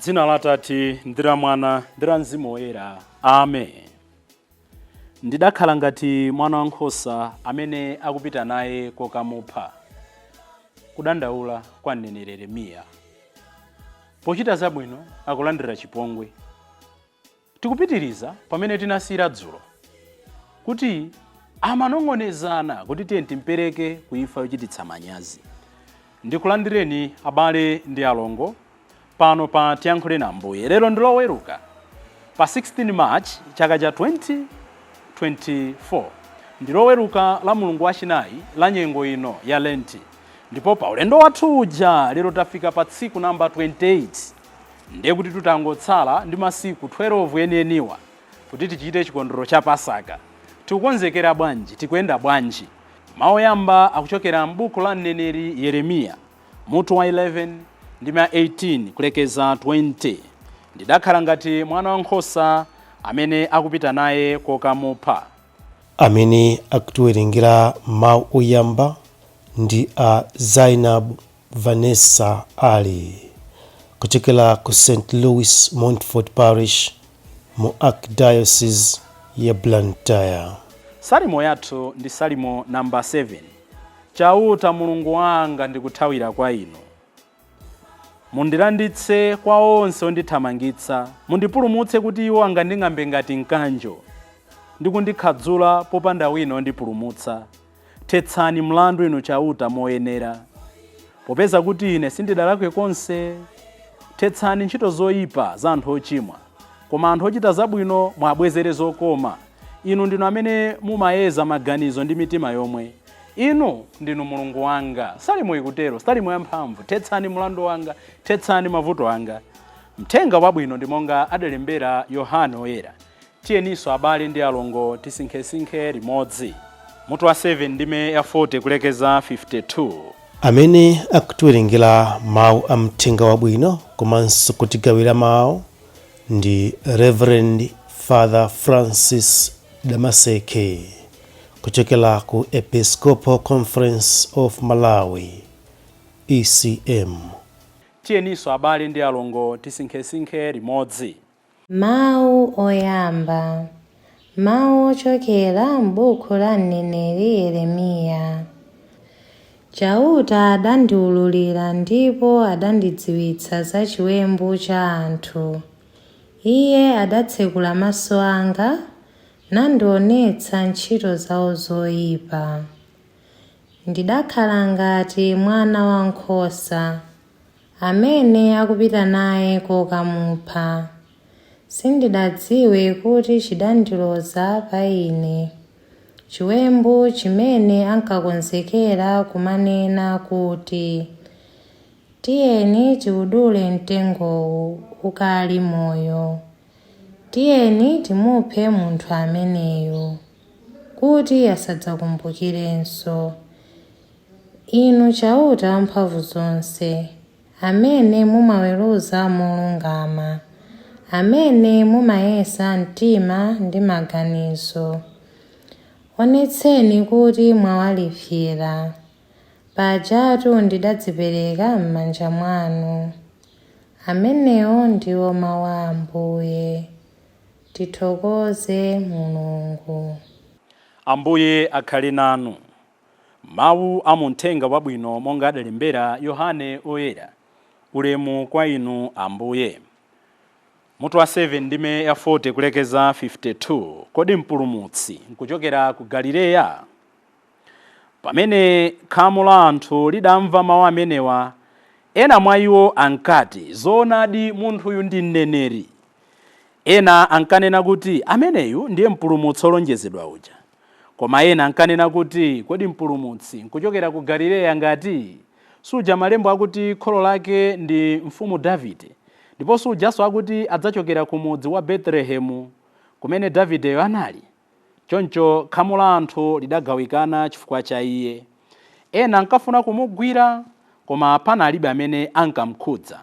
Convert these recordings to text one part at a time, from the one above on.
Dzina la Atate ndi la Mwana ndi la Mzimu Woyera. Amen. Ndidakhala ngati mwana wankhosa amene akupita naye kokamupha. Kudandaula kwa mneneri Yeremiya. Pochita zabwino akulandira chipongwe. Tikupitiriza pamene tinasiyira dzulo kuti amanong'onezana kuti tiye timpereke ku imfa yochititsa manyazi. Ndikulandireni abale ndi alongo pano pa Tiyankhule na Ambuye. Lero ndi Loweruka pa 16 March chaka cha 2024. Ndi Loweruka la mulungu wachinayi la nyengo ino ya Lenti, ndipo pa ulendo wathu uja lero tafika pa tsiku namba 28. Ndiye kuti tutangotsala ndi masiku 12 enieniwa kuti tichite chikondwerero cha Pasaka. Tikukonzekera bwanji? Tikuyenda bwanji? Mawu oyamba akuchokera m'buku la mneneri Yeremiya, mutu wa 11 ndime 18 kulekeza 20. Ndidakhala ngati mwana wankhosa amene akupita naye kokamupha. Amene akutiwerengera mawu oyamba ndi a Zainab Vanessa Ali kuchokera ku St Louis Montfort Parish mu Archdiocese ya Blantyre. Salimo yathu ndi Salimo namba 7. Chauta Mulungu wanga, ndikuthawira kwa inu. Mundilanditse kwa onse ondithamangitsa. Mundipulumutse kuti iwo anganding'ambe ngati mkanjo ndi kundikhadzula popanda wina ondipulumutsa. Thetsani mlandu inu Chauta moyenera, popeza kuti ine sindidalakwe konse. Thetsani ntchito zoyipa za anthu ochimwa, koma anthu ochita zabwino mwabwezere zokoma. Inu ndinu amene mumayeza maganizo ndi mitima yomwe. Inu ndinu Mulungu wanga. Salimo ikutero, salimo yamphamvu. Thetsani mlandu wanga, thetsani mavuto anga. Mthenga wabwino ndi monga adalembera Yohane Oyera. Tiyeninso abale ndi alongo tisinkhesinkhe limodzi. Mutu wa 7 ndime ya 40 kulekeza 52. Amene akutiwerengera mawu a mthenga wabwino komanso kutigawira mawu ndi Reverend Father Francis Damaseke kuchokera ku Episcopal Conference of Malawi, ECM. Tiyeninso abale ndi alongo tisinkhesinkhe limodzi. Mawu oyamba. Mawu ochokera m'buku la mneneri Yeremiya. Chauta adandiwululira ndipo adandidziwitsa za chiwembu cha anthu. Iye adatsekula maso anga, nandionetsa ntchito zawo zoyipa. Ndidakhala ngati mwana wankhosa amene akupita naye kokamupha. Sindidadziwe kuti chidandiloza pa ine, chiwembu chimene ankakonzekera kumanena kuti, "Tiyeni tiudule mtengowu ukali moyo. Tiyeni timuphe munthu ameneyu, kuti asadzakumbukirenso." Inu Chauta Wamphamvuzonse, amene mumaweruza molungama, amene mumayesa mtima ndi maganizo, onetseni kuti mwawalipsira. Pajatu ndidadzipereka m'manja mwanu. Amenewo ndiwo mawu a Ambuye. Tithokoze Mulungu. Ambuye akhale nanu. Mawu a mu Mthenga Wabwino monga adalembera Yohane Oyera. Ulemu kwa inu Ambuye. Mutu wa 7 ndime ya 40 kulekeza 52. Kodi Mpulumutsi nkuchokera ku Galileya? Pamene khamu la anthu lidamva mawu amenewa, ena mwa iwo ankati, "Zoonadi, munthuyu ndi mneneri." Ena ankanena kuti, "Ameneyu ndiye Mpulumutsi wolonjezedwa uja." Koma ena ankanena kuti, "Kodi Mpulumutsi nkuchokera ku Galileya ngati? Suja malembo akuti kholo lake ndi mfumu Davide, ndipo sujanso akuti adzachokera ku mudzi wa Betelehemu kumene Davideyo anali?" Choncho khamu la anthu lidagawikana chifukwa cha iye. Ena ankafuna kumugwira, koma panalibe amene ankamkhudza.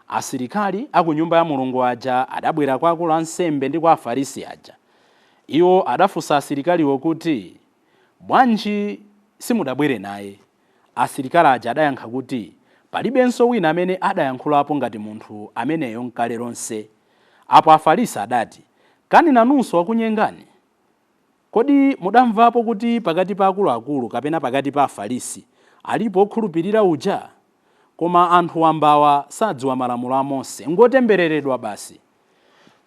Asilikali a ku Nyumba ya Mulungu aja adabwera kwa akulu a ansembe ndi kwa Afarisi aja. Iwo adafunsa asilikaliwo kuti, Bwanji simudabwere naye? Asilikali aja adayankha kuti, Palibenso wina amene adayankhulapo ngati munthu ameneyo nkale lonse. Apo Afarisi adati, Kani nanunso wakunyengani? Kodi mudamvapo kuti pakati pa akuluakulu kapena pakati pa Afarisi alipo okhulupirira uja? Koma anthu wambawa sadziwa malamulo a Mose, ngotembereredwa basi.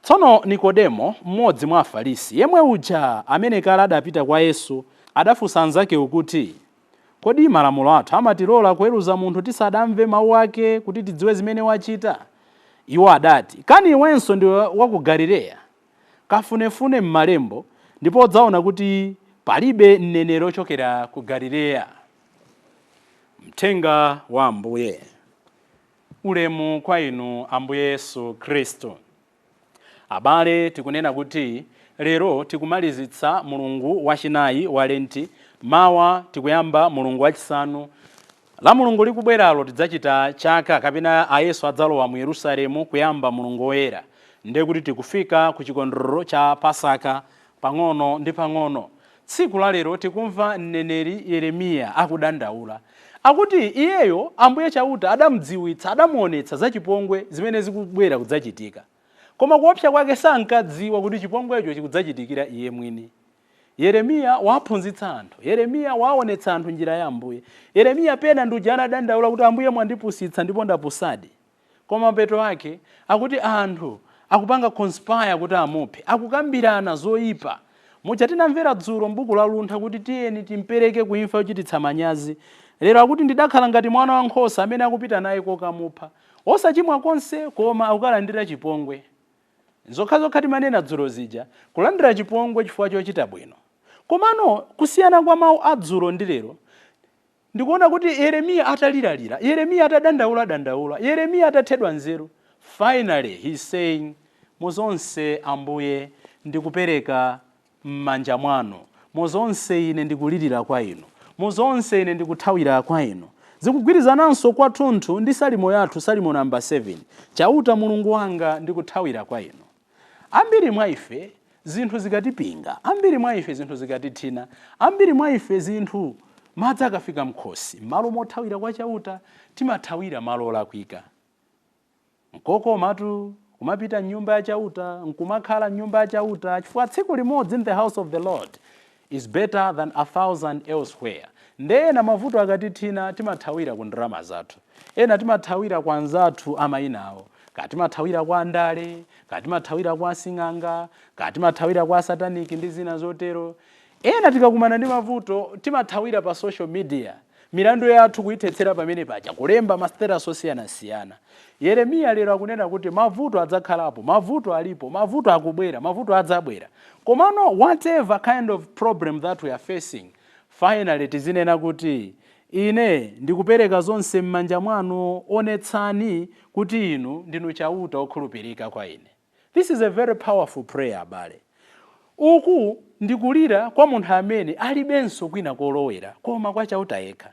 Tsono Nikodemo, mmodzi mwa Afarisi, yemwe uja amene kale adapita kwa Yesu, adafunsa anzakewo kuti, Kodi malamulo athu amatilola kuweruza munthu tisadamve mawu ake kuti tidziwe zimene wachita? Iwo adati, Kani iwenso ndiwe wa ku Galileya? Kafunefune m'malembo, ndipo udzaona kuti palibe mneneri wochokera ku Galileya. Mthenga wa Ambuye. Ulemu kwa inu Ambuye Yesu Khristu. Abale, tikunena kuti lero tikumalizitsa mulungu wachinayi wa Lenti, mawa tikuyamba mulungu wachisanu. La Mulungu likubweralo tidzachita chaka kapena a Yesu adzalowa mu Yerusalemu kuyamba mulungu woyera. Ndiye kuti tikufika ku chikondwerero cha Pasaka pang'ono ndi pang'ono. Tsiku la lero tikumva mneneri Yeremiya akudandaula. Akuti iyeyo Ambuye Chauta adamudziwitsa, adamuonetsa za chipongwe zimene zikubwera kudzachitika. Koma kuopsa kwake sankadziwa kuti chipongwecho chikudzachitikira iye mwini. Yeremiya waphunzitsa anthu. Yeremiya waonetsa anthu njira ya Ambuye. Yeremiya pena ndi uja anadandaula kuti Ambuye mwandipusitsa ndipo ndapusadi. Koma mapeto ake akuti anthu akupanga conspire kuti amuphe, akukambirana zoyipa. Muja tinamvera dzulo m'buku la Luntha kuti tiyeni timpereke kuimfa yochititsa manyazi. Lero akuti ndidakhala ngati mwana wankhosa amene akupita naye kokamupha. Osachimwa konse koma akukalandira chipongwe. Zokhazokha timanena dzulo zija, kulandira chipongwe chifukwa chochita bwino. Komano kusiyana kwa mawu a dzulo ndi lero, ndikuona kuti Yeremiya ataliralira, Yeremiya atadandaula dandaula, Yeremiya atathedwa nzeru, finally he is saying, muzonse Ambuye ndikupereka m'manja mwanu, muzonse ine ndikulirira kwa inu, muzonse ine ndikuthawira kwa inu. Zikugwirizananso kwathunthu ndi salimo yathu, salimo namba 7, Chauta Mulungu wanga ndikuthawira kwa inu. Ambiri mwa ife zinthu zikatipinga, ambiri mwa ife zinthu zikatithina, ambiri mwa ife zinthu madzi akafika mkhosi, m'malo mothawira kwa Chauta timathawira malo olakwika. Nkokomatu kumapita mnyumba ya Chauta, nkumakhala mnyumba ya Chauta, chifukwa tsiku limodzi in the house of the Lord is better than 1,000 elsewhere. Nde ena mavuto akatithina timathawira ku ndalama zathu, ena timathawira kwa anzathu amayina awo, kaya timathawira kwa andale, kaya timathawira kwa asing'anga, kaya timathawira kwa asataniki ndi zina zotero. Ena tikakumana ndi mavuto timathawira pa social media, milandu yathu kuyithetsera pamene paja, kulemba ma status osiyanasiyana. Yeremiya lero akunena kuti mavuto adzakhalapo, mavuto alipo, mavuto akubwera, mavuto adzabwera. Komano whatever kind of problem that we are facing, finally tizinena kuti ine ndikupereka zonse m'manja mwanu, onetsani kuti inu ndinu Chauta okhulupirika kwa ine. This is a very powerful prayer, abale. Uku ndikulira kwa munthu amene alibenso kwina kolowera koma kwa Chauta yekha.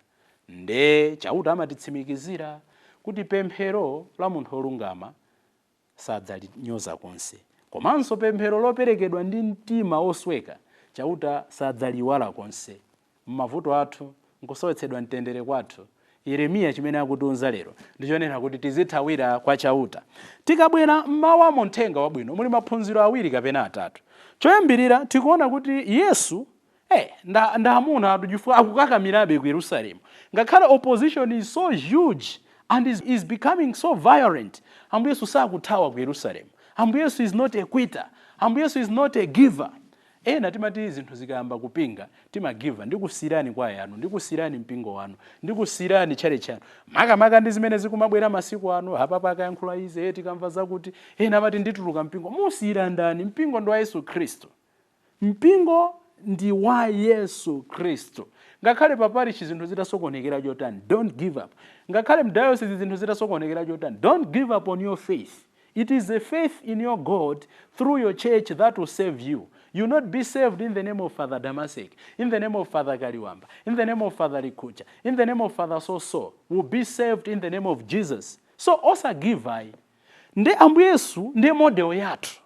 Nde Chauta amatitsimikizira kuti pemphero la munthu wolungama sadzalinyoza konse, komanso pemphero loperekedwa ndi mtima wosweka Chauta sadzaliwala konse. M'mavuto athu, nkusowetsedwa mtendere kwathu, Yeremiya chimene akutiunza lero ndichonena kuti tizithawira kwa Chauta. Tikabwera mmawamo mthenga wabwino muli maphunziro awiri kapena atatu. Choyambirira tikuona kuti Yesu nda amuna atu chifukwa akukakamirabe ku Yerusalemu. Ngakhale opposition is so huge and is becoming so violent, Ambuye Yesu sakuthawa ku Yerusalemu. Ambuye Yesu is not a quitter. Ambuye Yesu is not a giver. Ena timati zinthu zikayamba kupinga timagiva, ndikusiyirani kwaya yanu, ndikusiyirani mpingo wanu, ndikusiyirani tchalitchi chanu. Makamaka ndi zimene zikumabwera masiku ano, apapa akayankhula izi, tikamva zakuti ena amati ndituluka mpingo. Musiyira ndani? Mpingo ndi wa Yesu Khristu. Mpingo ndi wa Yesu Khristu. Ngakhale pa parish zinthu zitasokonekera chotani, don't give up. Ngakhale mdiocese zinthu zitasokonekera chotani, don't give up on your faith. It is a faith in your God through your church that will save you. You will not be saved in the name of Father Damasek, in the name of Father Kaliwamba, in the name of Father Likucha, in the name of Father So-So. Will be saved in the name of Jesus. So osagiva. Ndi Ambuye Yesu ndiye model yathu.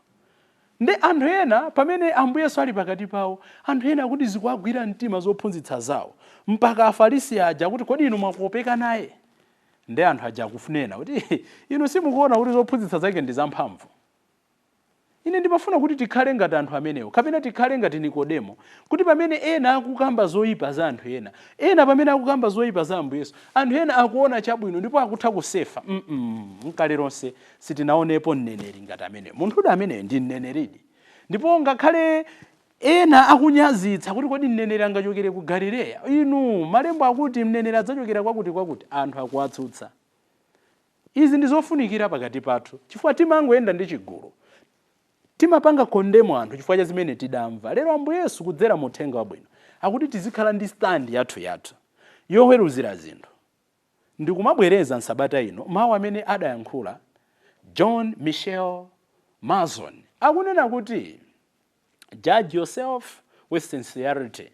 Ndi anthu ena pamene Ambuye Yesu ali pakati pawo, anthu ena akuti zikuwagwira mtima zophunzitsa zawo. Mpaka Afarisi aja akuti kodi inu mwakopeka naye? Ndi anthu aja akufunena kuti, "Inu simukuona kuti zophunzitsa zake ndi zamphamvu?" Ine ndimafuna kuti tikhale ngati anthu amenewo, kapena tikhale ngati Nikodemo, kuti pamene ena akukamba zoyipa za anthu ena, ena pamene akukamba zoyipa za Ambuye Yesu, anthu ena akuona chabwino ndipo akutha kusefa, "Mkale lonse sitinaonepo mneneri ngati ameneyo. Munthudu ameneyo ndi mneneridi." Ndipo ngakhale ena akunyazitsa kuti, "Kodi mneneri angachokere ku Galileya? Inu, malembo akuti mneneri adzachokera kwakuti kwakuti." Anthu akuwatsutsa. Izi ndi zofunikira pakati pathu, chifukwa timangoyenda ndi chigulu, timapanga condemn anthu chifukwa cha zimene tidamva. Lero Ambuye Yesu kudzera mu uthenga wabwino akuti tizikhala ndi stand yathu yathu yoweruzira zinthu. Ndikumabwereza nsabata ino mawu amene adayankhula John Michel Mason, akunena kuti, "Judge yourself with sincerity,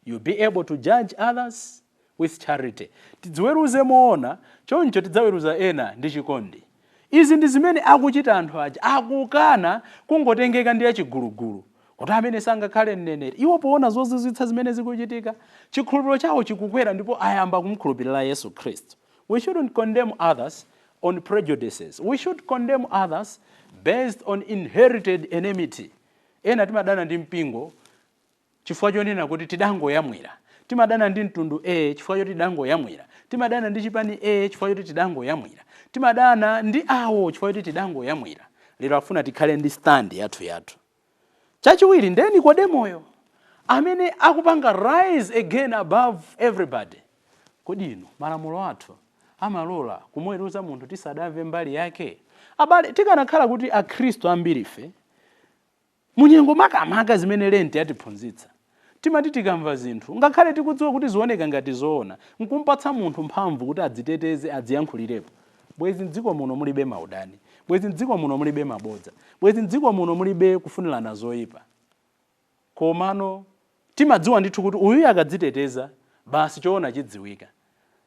you'll be able to judge others with charity." Tidziweruze moona, choncho tidzaweruza ena ndi chikondi. Izi ndi zimene akuchita anthu aja, akukana kungotengeka ndi achigulugulu kuti amene sangakhale mneneri. Iwo poona zozizwitsa zimene zikuchitika, chikhulupiriro chawo chikukwera ndipo ayamba kumkhulupirira Yesu Khristu. We shouldn't condemn others on prejudices. We should condemn others based on inherited enmity. Ena timadana ndi mpingo chifukwa chonena kuti tidangoyamwira, timadana ndi mtundu A chifukwa choti tidangoyamwira, timadana ndi chipani A chifukwa choti tidangoyamwira, timadana ndi awo chifukwa choti tidangoyamwira. Lero afuna tikhale ndi stand yathu yathu. Chachiwiri, ndiye Nikodemoyo amene akupanga rise again above everybody. Kodi inu, malamulo athu amalola kumuweruza munthu tisadamve mbali yake? Abale, tikanakhala kuti akhristu ambirife munyengo makamaka zimene Lenti yatiphunzitsa, timati tikamva zinthu, ngakhale tikudziwa kuti zioneka ngati zoona, nkumpatsa munthu mphamvu kuti adziteteze, adziyankhulirepo, bwezi mdziko muno mulibe maudani, bwezi mdziko muno mulibe mabodza, bwezi mdziko muno mulibe kufunirana zoyipa. Komano timadziwa ndithu kuti uyuyu akadziteteza, basi, choona chidziwika.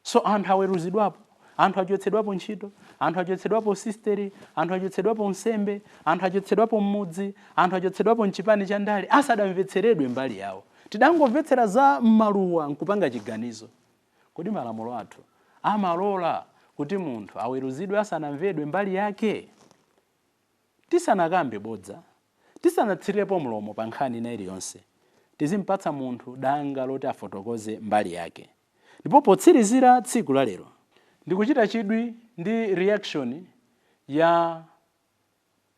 So anthu aweruzidwapo, anthu achotsedwapo ntchito, anthu achotsedwapo sisteri, anthu achotsedwapo nsembe, anthu achotsedwapo mmudzi, anthu achotsedwapo mchipani cha ndale asadamvetseredwe mbali yawo. Tidangomvetsera za mmaluwa nkupanga chiganizo. Kodi malamulo athu amalola kuti munthu aweruzidwe asanamvedwe mbali yake? Tisanakambe bodza, tisanatsirepo mlomo pa nkhani ina iliyonse, tizimpatsa munthu danga loti afotokoze mbali yake. Ndipo potsirizira tsiku la lero, ndikuchita chidwi ndi reaction ya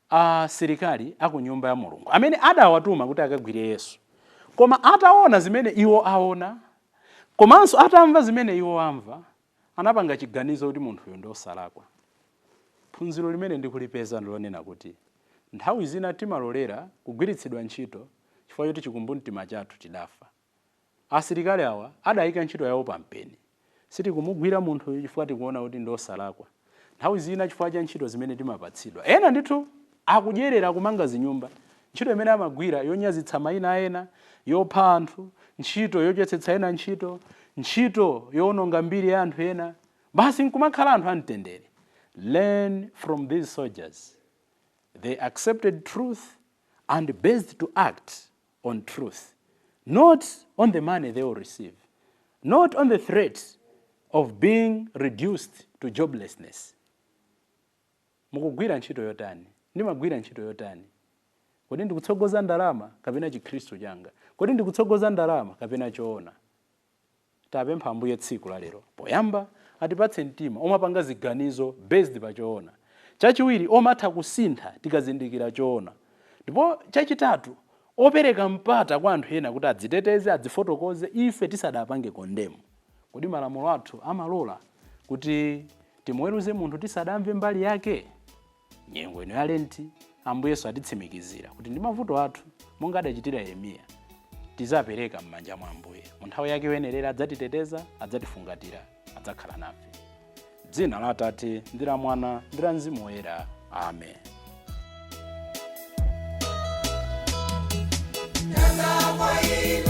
asilikali aku nyumba ya Mulungu amene adawatuma kuti akagwire Yesu. Koma ataona zimene iwo aona, komanso atamva zimene iwo amva, anapanga chiganizo kuti munthuyo ndi osalakwa. Phunziro limene ndikulipeza ndilonena kuti nthawi zina timalolera kugwiritsidwa ntchito chifukwa choti chikumbumtima chathu chidafa. Asilikali awa adayika ntchito yawo pampeni. Sitikumugwira munthuyu chifukwa tikuona kuti ndi osalakwa. Nthawi zina chifukwa cha ntchito zimene timapatsidwa, ena ndithu akudyerera kumanga zinyumba, ntchito imene amagwira yonyazitsa mayina ena, yopha anthu, ntchito yochotsetsa ena ntchito, ntchito yowononga mbiri ya anthu ena, basi nkumakhala anthu amtendere. Learn from these soldiers. They accepted truth and based to act on truth, not on the money they will receive, not on the threat of being reduced to joblessness. Mukugwira ntchito yotani? Ndimagwira ntchito yotani? Kodi ndikutsogoza ndalama kapena chikhristu changa? Kodi ndikutsogoza ndalama kapena choona? Tapempha Ambuye tsiku la lero, poyamba atipatse mtima omapanga ziganizo based pa choona, chachiwiri, omatha kusintha tikazindikira choona, ndipo chachitatu, opereka mpata kwa anthu ena kuti adziteteze, adzifotokoze, ife tisadapange condemn. Kodi malamulo athu amalola kuti timuweruze munthu tisadamve mbali yake? Nyengo ino ya Lenti, Ambuye Yesu atitsimikizira kuti ndi mavuto athu, monga adachitira Yeremiya, tizapereka m'manja mwa Ambuye. Mu nthawi yake yoyenerera adzatiteteza, adzatifungatira, adzakhala nafe. Dzina la Atate ndi la Mwana ndi la Mzimu Woyera, amen. Kwa